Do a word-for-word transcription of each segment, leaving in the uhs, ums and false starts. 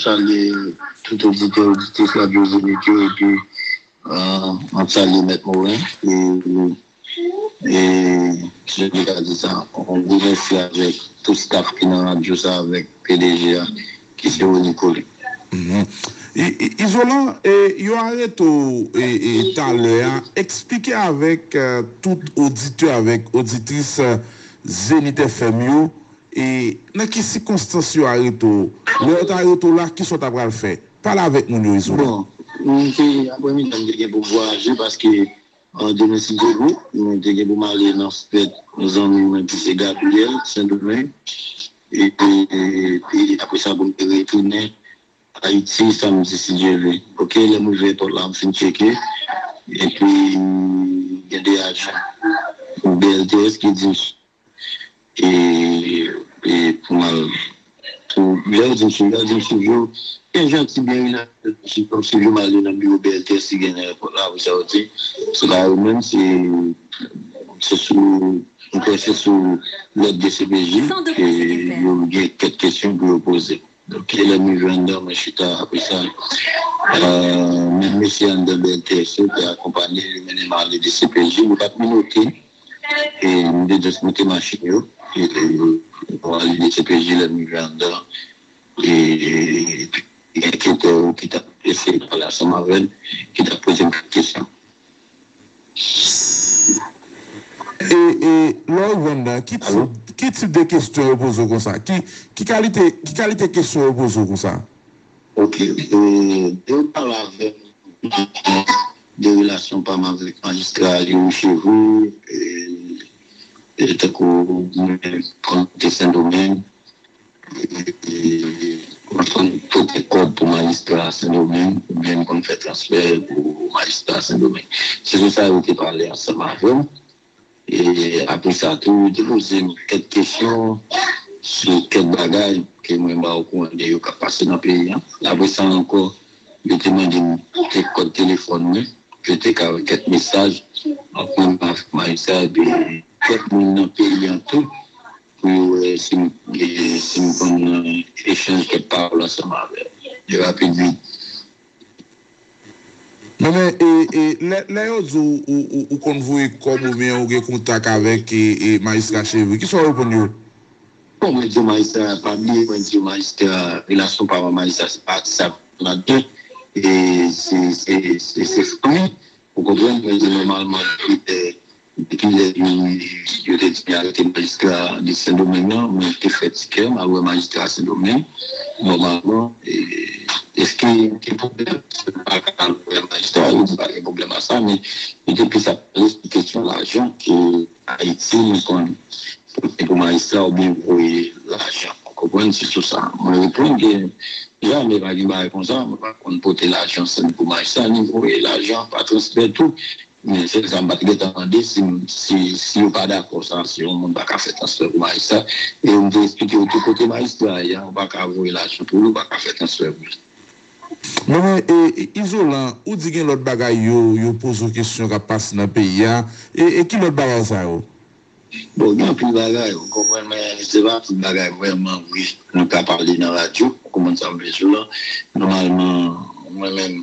salye tout oditè, oditris Radyo Zenith yo, epi, euh, m ap salye Mèt Morin, e, e, si je peux dire ça, yon gwo mèsi avèk tout staff ki nan radyo sa, avèk P D G a, ki se Rony Collet. Mhm. I- I- Izolan, e, yo arete w, e, e, talè a. Eksplike avèk, e, tout oditè, avèk oditris, e, Zenith F M yo, e, nan ki sikonstans yo arete w. Lè yo ta arete w la, kisa w ta pral fè? Pale avèk moun yo, Izolan. Bon, m te, aprè midi a, m te gen pou m vwayaje paske, e, demen, si Dye vle, mwen te gen pou m ale nan fèt yon zanmi mwen ki se Gabriel, Sendomeng. E, e, e, e apre sa, pou m te retounen Ayiti, samdi, si Dye vle. Ok, lè m rive èpòt la, m fin tcheke. Epi, gen de ajan B L T S ki di m, e, e pou m al, pou, lè yo di m swiv, lè yo di m swiv yo, byen janti, byen rilaks, m swiv yo, m al nan biwo B L T S ki gen nan èpòt la, pou sa yo di. Se pa yo menm, se, se sou, m kwè se sou lòd D C P J, e yo gen kèk kesyon pou yo poze. Donk, lè m rive anndan, mwen chita apre sa. Euh, menm mesye anndan B L T S yo te akonpanye, yo mennen m ale D C P J, yo pa t menote. E m te jis moute machin yo. E, e, nou ale D C P J, lè m rive anndan. E, e, e, epi, gen anketè yo ki t ap eseye pale ansanm avè m, ki t ap poze m kèk kesyon. E, e, lè w rive anndan, ki tip, ki tip de kesyon yo poze w konsa? Ki, ki kalite, ki kalite kesyon yo poze w konsa? Ok, e, yo pale avè m de relasyon pa m avèk majistra Youri Chevry, e, e tankou mwen konn te Sendomeng, e, e, mwen konn pote kòb pou majistra Sendomeng, oubyen m konn fè transfè pou majistra Sendomeng. Se sou sa yo te pale ansanm avè m. E apre sa tou, yo te poze m kèk kesyon sou kèk bagay ke mwen ba okouran de yo k ap pase nan peyi a. Apre sa ankò, yo te mande m te kòd telefòn mwen, ke te ka voye kèk mesaj ant mwen avèk majistra, epi kèk moun nan peyi a tou, pou yo wè si m, e, si m konn, e, echanj kèk pawòl ansanm avè yo. E rapid wi. Men, men, e, e, lè, lè yo di w, ou, ou, ou konn voye kòb oubyen ou gen kontak avèk, e, e, majistra Chevry, kisa w reponn yo? Bon, mwen di yo majistra, pa bliye, mwen di yo majistra, relasyon pa mwen, majistra, se pa sa ladan. E se, se, se, se fanmi, ou konprann? Mwen di nòmalman, e, depi lè yo, yo te di arete majistra de Sendomeng nan, mwen te fè ti kè m al wè majistra Sendomeng. Nòmalman, e, èske gen pwoblèm? Se pa ka al wè majistra, yo di pa gen pwoblèm a sa, men yo te plis ap pale sou kesyon lajan ke Ayiti, nou konn pote pou majistra oubyen voye lajan. Ou konprann? Se sou sa. Mwen reponn ke jamè pa gen bagay konsa, mwen pa konn pote lajan senp pou majistra, ni voye lajan pa transfè tou. Men sèl sa m pa t gentan mande, si, si, si yo pa dakò sa, si yon moun pa ka fè transfè pou majistra, e m te eksplike yo tou kote majistra ye a, ou pa ka voye lajan pou li, ou pa ka fè transfè pou li. Men, men, e, e, Izolan, ou di gen lòt bagay yo, yo poze w kesyon k ap pase nan peyi a, e, e ki lòt bagay sa yo? Bon, gen anpil bagay, ou konprann, men se pa tout bagay vrèman vre nou ka pale nan radyo, ou konprann sa m vle di w lan. Nòmalman, mwen menm,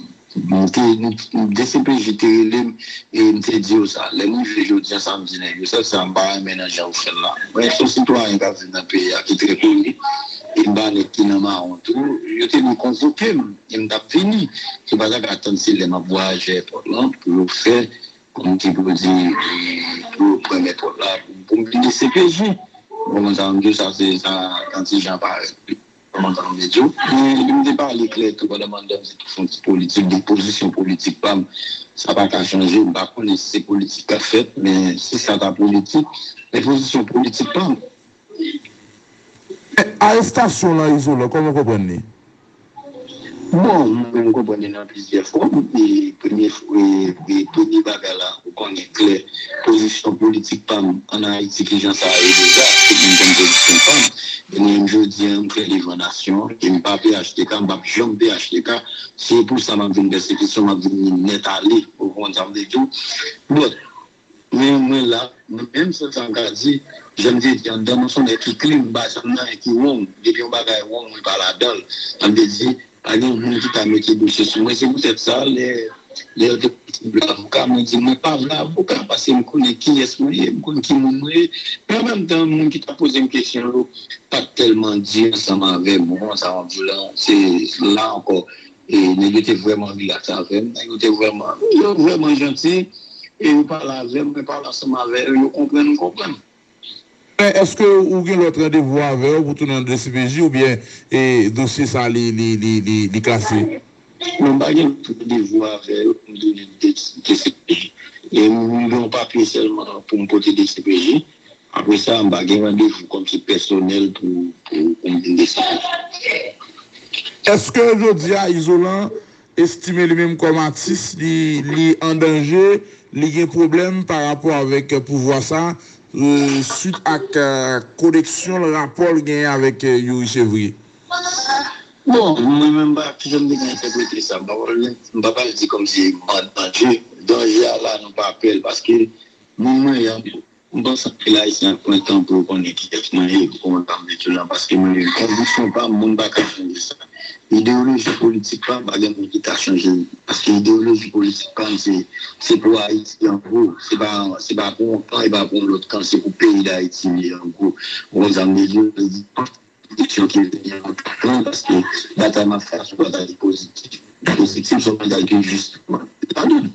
m te, m, D C P J te rele m, e m te di yo sa. Lè m rive jodi a, sa m di nèg yo, sèl sa m pa renmen nan jan yo fè l la. Mwen, se yon sitwayen k ap viv nan peyi a, ki trè poli, e m pa nèg ki nan mawon tou. Yo te vin konvoke m, e m t ap vini. Se pa sa k ap tann, se lè m ap vwayaje èpòt lan, pou yo fè kòm ki pou di, e, pou yo pran mèt wòt la, pou, pou m vin D C P J. Ou konprann sa m di w, sa se sa, yon ti jan parèt. Ou konprann sa m vle di w. Men, m te pale klè tou pandan m anndan, m di tou se yon ti politik, de pozisyon politik pa m, sa pa ka chanje. M pa konnen si se politik k ap fèt, men si sa ta politik, men pozisyon politik pa m. Arestasyon lan Izolan, kòman w konprann li? Bon, mwen menm m konprann li nan plizyè fòm. E premye, e, e premye bagay la, ou konnen klè pozisyon politik pa m ann Ayiti, kijan sa ye deja, tout moun konn pozisyon pa m. E mwen menm jodi a, m klè devan nasyon an, e m pa P H T K, m p ap janm P H T K. Se pou sa m ap vin pèsekisyon, m ap vin nèt ale, ou konprann sa m vle di w? Bon, men mwen la, mwen menm, sèl sa m ka di, jan m te di anndan, mwen se yon nèg ki klin, m pa janm nan anyen ki wrong. Depi yon bagay wrong, mwen pa ladan l. Sa vle di, Pa gen moun ki ka mete dosye sou mwen. Se poutèt sa, lè, lè yo te pran avoka, mwen di, mwen pa vle avoka, paske m konnen kiyès mwen ye, m konn ki moun mwen ye. Men an menm tan, moun ki t ap poze m kesyon yo pa t tèlman di ansanm avè m. Ou konprann sa m ap di w la? Se la ankò, e, nèg yo te vrèman rilaks avè m, nèg yo te vrèman, yo vrèman janti, e yo pale avè m, mwen pale ansanm avè yo, yo konprann, m konprann. Men èske ou gen lòt randevou avè yo pou tounen nan D C P J oubyen e, dosye sa li, li, li, li, li klase? Non, m pa gen lòt randevou avè yo pou m tounen D C P J. E m gen yon papye sèlman pou m pote D C P J. Apre sa, m pa gen randevou kòmsi pèsonèl pou, pou, pou m vin D C P J. Èske jodi a Izolan estime li menm kòm atis, li, li an danje, li gen pwoblèm pa rapò avèk pouvwa sa, e, swit ak e, koneksyon l, rapò l genyen avèk e, Youri Chevrier? Bon, mwen menm, m pa, kijan m te ka entèprete sa? M pa pral, m pa pral di kòmsi m an danje. Danje a la, nou pa pè l, paske moun mwen ye, m panse anpil Ayisyen ap pran tan pou yo konnen kiyès mwen ye, ou konprann sa m vle di w la, paske mwen menm, konviksyon pa m, moun pa ka chanje sa. Ideyoloji politik pa m, pa gen moun ki ka chanje l. Paske ideyoloji politik pa m, se, se pou Ayiti an gwo. Se pa, se pa pou yon kan, e pa pou yon lòt kan, se pou peyi Dayiti li an gwo. Ou konprann sa m vle di w? Kesyon ki vini an tan, paske batay m ap fè a se yon batay pozitif. Pozitif, se yon batay ki jis. Ladan.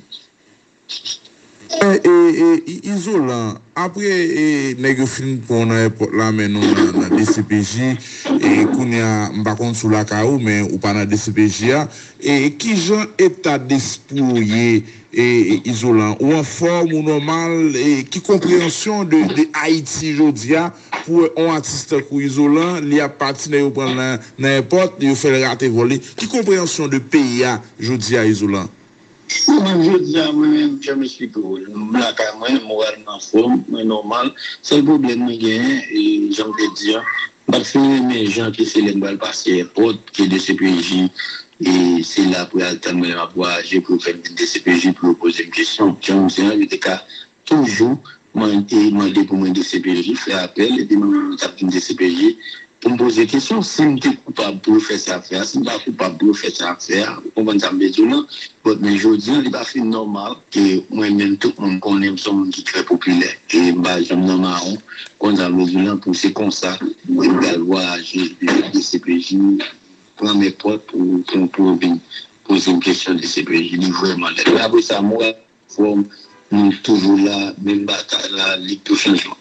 E, e, e, I- Izolan, apre e, nèg yo fin pran w nan èpòt la, mennen w nan, nan D C P J, e kounye a, m pa konn si w lakay ou, men ou pa nan D C P J a, e kijan eta despri w ye, e, e, Izolan? Ou anfòm, ou nòmal, e ki konpreyansyon de, de Ayiti jodi a pou wè yon atis tankou Izolan, li ap pati, nèg yo pran l nan, nan èpòt, yo fè l rate vòl li? Ki konpreyansyon de peyi a jodi a, Izolan? Bon, menm jodi a, mwen menm, jan m esplike w, m lakay mwen, moral mwen anfòm, mwen nòmal. Sèl pwoblèm mwen genyen, e jan m te di a, m pa t fin renmen jan ke se lè m pral pase èpòt, ke D C P J, e se la pou y al tann mwen lè m ap vwayaje, pou yo fè m vin D C P J, pou yo poze m kesyon. Jan m di a, yo te ka toujou mande, mande pou mwen D C P J, fè apèl, epi mwen menm mwen t ap vin D C P J pou m poze kesyon. Si m te koupab pou yo fè sa fè a, si m pa koupab pou yo fè sa fè a, ou konprann sa m vle di w lan? But, men jodi a, li pa fin nòmal ke mwen menm tout moun konnen m se yon moun ki trè popilè. E m pa janm nan mawon, konn sa m vle di w lan, pou se konsa, mwen m pral vwayaje, vin D C P J, pran men pòt pou, pou, pou yo vin poze m kesyon D C P J, li vrèman lèd. Men apre sa, moral fòm, nou toujou la, menm batay la, lit pou chanjman.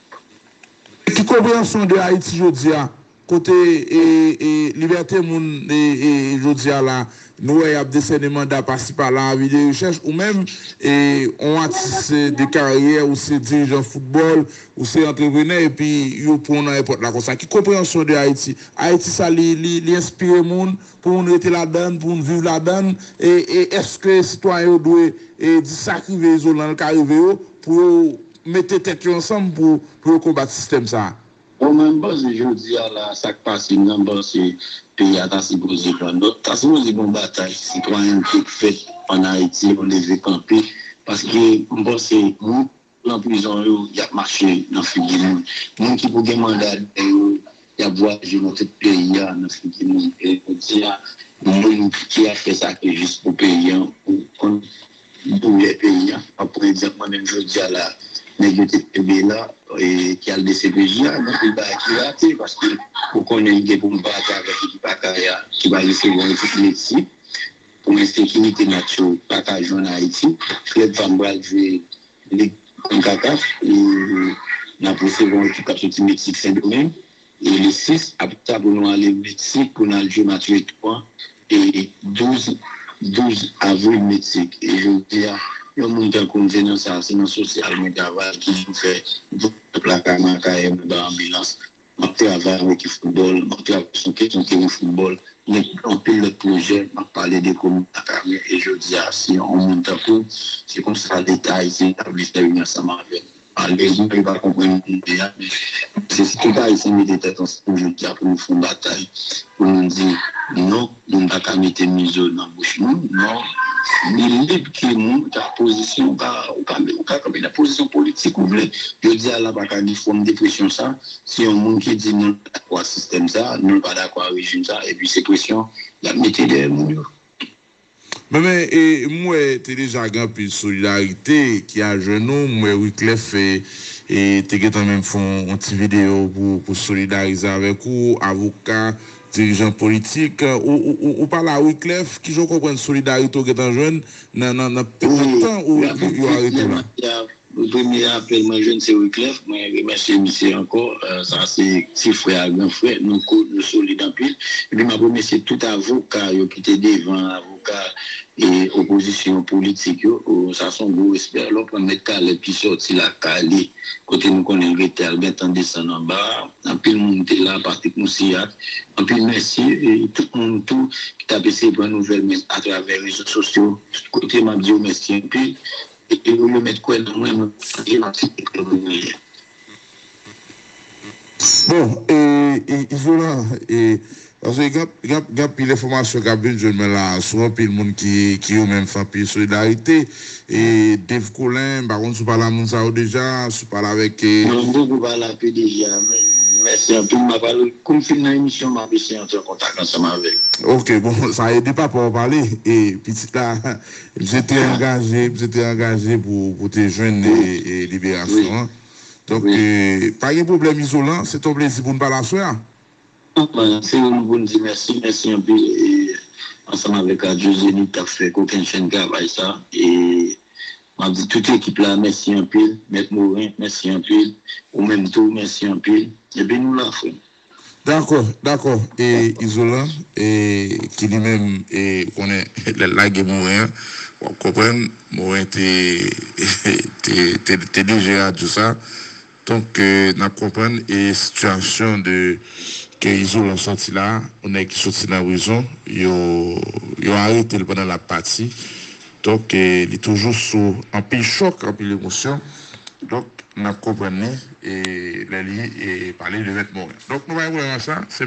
Ki konpreyansyon de Ayiti jodi a, kote e, e, libète moun e, e, jodi a la, nou wè y ap desène manda pasi pala, avi de rechèch, ou menm, e, yon atis de karyè, ou se dirijan foutbòl, ou se antreprenè, epi yo pran w nan èpòt la konsa. Ki konpreyansyon de Ayiti? Ayiti sa, li, li, li enspire moun, pou moun rete ladan l, pou moun viv ladan l, e, e èske sitwayen yo dwe e, di sa k rive Izolan l ka rive yo, pou yo mete tèt yo ansanm pou, pou yo konbat sistèm sa a? Bon, mwen, m panse jodi a la, sa k pase m nan, m panse peyi a ta sipoze pran nòt, ta sipoze gen yon batay sitwayènte k fèt ann Ayiti, yon leve kanpe, paske m panse moun nan prizon yo, y ap mache nan figi moun. Moun ki pou gen manda dèyè yo, y ap vwayaje nan tout peyi a nan figi moun. E jodi a, moun ki ap fè sa ki jis pou peyi a, ou konn doulè peyi a, m ap pran egzanp mwen menm jodi a la, nèg yo te kenbe la, e, ki al D C P J a, gen anpil bagay ki rate, paske ou konnen gen pou m pati avèk ekip Akay a, ki pa resevwa ekip Meksik, pou ensekirite match yo pa ka jwenn Ayiti. Klèb pa m pral jwe Lig konkakaf, e n ap resevwa yon ekip k ap soti Meksik, Sendomeng, e le sis, apre sa pou nou ale Meksik pou n al jwe match retou an, e douz, douz avril Meksik. E jodi a, yon moun tankou m, se nan sa, se nan sosyal mwen travay, ki vin fè pèp la ka makayè mwen ba anbilans. M ap travay avèk foutbòl, m ap travay sou kesyon teren foutbòl, men anpil lòt pwojè, m ap pale de komin Lakamè, e jodi a, si yon moun tankou m, se konsa Leta ayisyen ta vle fè vini ansanm avè m. Malerezman, yo pa konprann moun mwen ye a, men se si tout Ayisyen mete tèt ansanm jodi a pou nou fè yon batay, pou nou di non, moun pa ka mete mizo nan bouch moun, non, Li lib ke moun ka pozisyon, ou ka, ou ka, ou ka kanpe nan pozisyon politik ou vle. Jodi a la pa ka gen fòm de presyon sa. Si yon moun ki di nou dakò ak sistèm sa, nou pa dakò ak rejim sa, epi se presyon y ap mete dèyè moun yo. Men, men, e, m wè te deja gen anpil solidarite ki al jwenn ou. M wè Wiclef e, e, te gentan menm fè yon ti videyo pou, pou solidarize avèk ou, avoka, dirijan politik. Ou, ou, ou, ou pale a Wiclef, kijan w konprann solidarite w gentan jwenn nan, nan, nan, nan tan ou yo arete w la? Premye apèl mwen jwenn se Wiclef, mwen remèsye misye ankò. Sa se ti frè a gran frè, nou ko, nou solid anpil. Epi m ap remèsye tout avoka yo ki te devan, avoka e opozisyon politik yo. Sa se yon gwo respè. Lè w pran Mèt Caleb ki sòti lakay li, kote nou konnen l rete, al gentan desann anba a. Anpil moun te la, Patrick Moussiat. Anpil mèsi. E tout moun tou ki t ap eseye pran nouvèl mwen atravè rezo sosyo, tout kote m ap di yo mèsi anpil. E yo, yo mèt kwè nan mwen, mwen, mwen, mwen, mwen, mwen, mwen. Bon, e, e, Izolan, e, paske gen, gen, gen anpil enfòmasyon k ap vin jwenn mwen la sou anpil moun ki, ki yo menm fè anpil solidarite. E Dave Colin, m pa konn si w pale a moun sa yo deja, si w pale avèk. E... Non, m poko pale a P D G a, men mèsi anpil. M ap pale, kou m fin nan emisyon, m ap eseye antre an kontak ansanm avè l. Ok, bon, sa ede papa w pale. E pitit la, misye te angaje, misye te angaje pou, pou te jwenn e, e liberasyon an. Donk, e, pa gen pwoblèm Izolan, se te yon plezi pou n pale aswè a. Se yon nou pou n di mèsi, mèsi anpil e, ansanm avèk Radyo Zenith k ap fè kokennchenn travay sa. E m ap di tout ekip la mèsi anpil, Mèt Moren, mèsi anpil, ou menm tou, mèsi anpil. Epi nou la, frè m. Dakò, dakò. E Izolan, e, ki li menm, e, konnen lè l lage Moren an, w ap konprann, Moren te, te, te, te D J radyo sa. Donk, e, n ap konprann, e, sitiyasyon de, ke Izolan sòti la, yon nèg ki sòti nan prizon, yo, yo arete l pandan l ap pati. Donk, e, li toujou sou anpil chòk, anpil emosyon. Donk, n ap konprann li, e, lè li, e, pale de Mèt Moren. Donk, nou pa gen pwoblèm ak sa, se